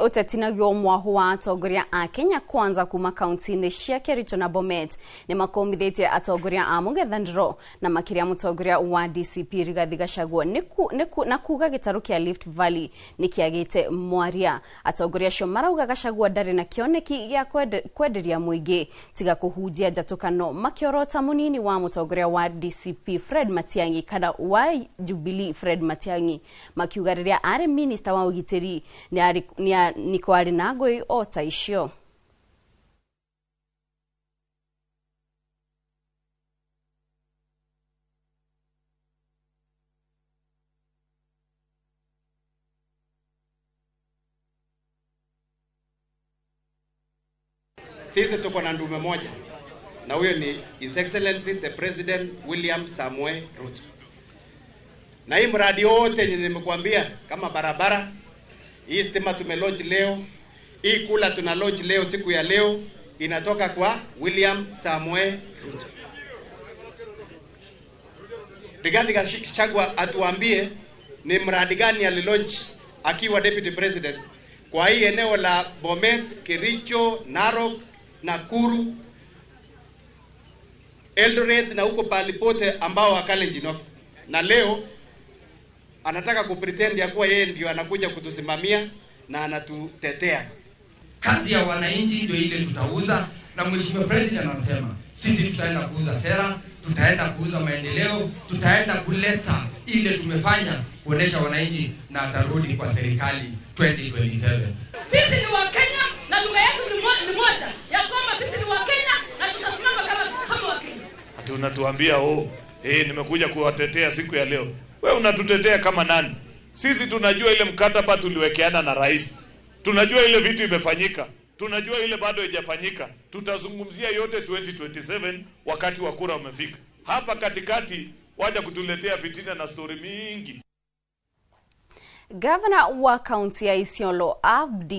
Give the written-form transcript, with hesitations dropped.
Ũteti mwahu wa atongoria a Kenya Kwanza kuma kaunti-inĩ cia Kericho na Bomet nĩ makomithĩtie atongoria a mũng'ethanĩro na makĩria mũtongoria wa DCP Rigathi Gachagua na kuga gĩtarũ kĩa Rift Valley nĩ kĩagĩte mwaria. Atongoria acio marauga Gachagua ndarĩ na kĩoneki gĩa kwenderia mũingĩ tiga kũhunjia njatũkano, makĩorota mũnini wa mũtongoria wa DCP Fred Matiang'i kana wa Jubilee Fred Matiang'i, makiuga rĩrĩa arĩ minista wa ũgitĩri nĩ kwarĩ na ngũĩ o ta icio. Sisi tuko na ndume moja na huyo ni His Excellency the President William Samoei Ruto. Na hii mradi yote yenye nimekuambia kama barabara, hii stima tumelaunch leo, hii kula tuna launch leo siku ya leo, inatoka kwa William Samoei Ruto. Rigathi Gachagua atuambie ni mradi gani alilaunch akiwa deputy president kwa hii eneo la Bomet, Kericho, Narok, Nakuru, Eldoret na huko palipote ambao Wakalenjin wako. Na leo anataka kupretend ya kuwa yeye ndio anakuja kutusimamia na anatutetea. Kazi ya wananchi ndio ile tutauza, na Mheshimiwa President anasema sisi tutaenda kuuza sera, tutaenda kuuza maendeleo, tutaenda kuleta ile tumefanya kuonesha wananchi, na atarudi kwa serikali 2027. Sisi ni Wakenya na lugha yetu ni moja, ya kwamba sisi ni Wakenya na tutasimama kama Wakenya. Ati unatuambia nimekuja kuwatetea siku ya leo. Wewe unatutetea kama nani? Sisi tunajua ile mkataba tuliwekeana na rais. Tunajua ile vitu imefanyika. Tunajua ile bado haijafanyika. Tutazungumzia yote 2027 wakati wa kura umefika. Hapa katikati waja kutuletea fitina na story mingi. Governor wa kaunti ya Isiolo Abdi